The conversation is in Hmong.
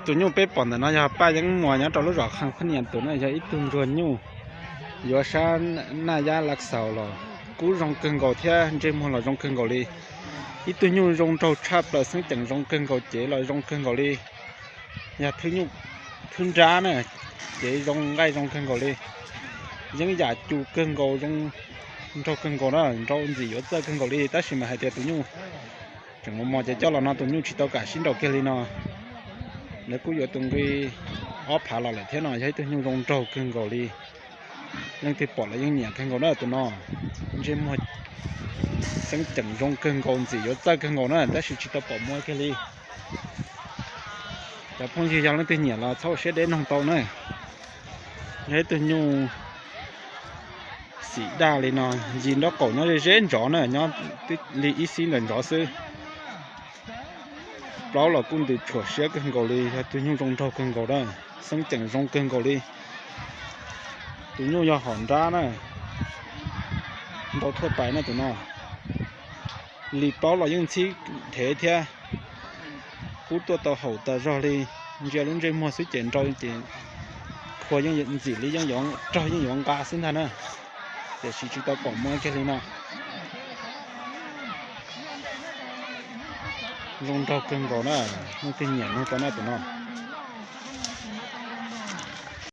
Tus nyuj peb pom ntawm no yog Paj Yeeb Muas nyob rau lub zos Qhee Phab Nias tus na, yog ib tug ntsuag nyuj yuav sab Naj Yab Lav Xaus los kub zoo kawg nkaus thiab ntsej muag los zoo kawg nkaus li. Ib tug nyuj zoo nraug tshaj plaws, xeeb ceem zoo kawg nkaus, cev los zoo kawg nkaus li. Yog thwb nrab na, cev zoo nqaij zoo kawg nkaus li. Yeeb yam cus kawg nkaus, zoo nraug kawg nkaus na, nrau ntxim yuav txawj kawg nkaus li, tab sis mas hais tias tus nyuj tseem mos mos ces coj los no tus nyuj tsis tau kam sib nraus kiag li no. Lawv kuj yuav tus nqi ob phav los lawm thiab no, yog ib tug nyuj zoo nraug kawg nkaus li. Leej twg pom los yeej nyiam kawg nkaus na tus no. Ntsej muag xeeb ceem zoo kawg nkaus, ntxim yuav txawj kawg nkaus na, tab sis tsis tau pom muag kiag li. Cov phooj ywg yog leej twg nyiam los txhob ua siab deb noog tau na. Yog ib tug nyuj xim daj li no, yig nraub qaum nyob ze ze ntsov na, nyob li ib xib ntawm ntsov xwb. Plaub los kuj ntws tshuam siab kawg nkaus li, yog tus nyuj zoo nraug kawg nkaus na, xeeb ceem zoo kawg nkaus li. Tus nyuj yog hom nrab na, nrau thuaj pais na tus no. Li plaub los yeej ntxhib nthev thiab, kub tuaj tau haum tas zog li. Ntsia lub ntsej muag xwb ces nrau ces khua yeej ntxim li, yeej yuav raug yeej yuav nqa xwb ntag na, tiam sis tsis tau pom muag kiag li no. Zoo nraug kawg nkaus na, leej twg nyiam noog tau na tus no.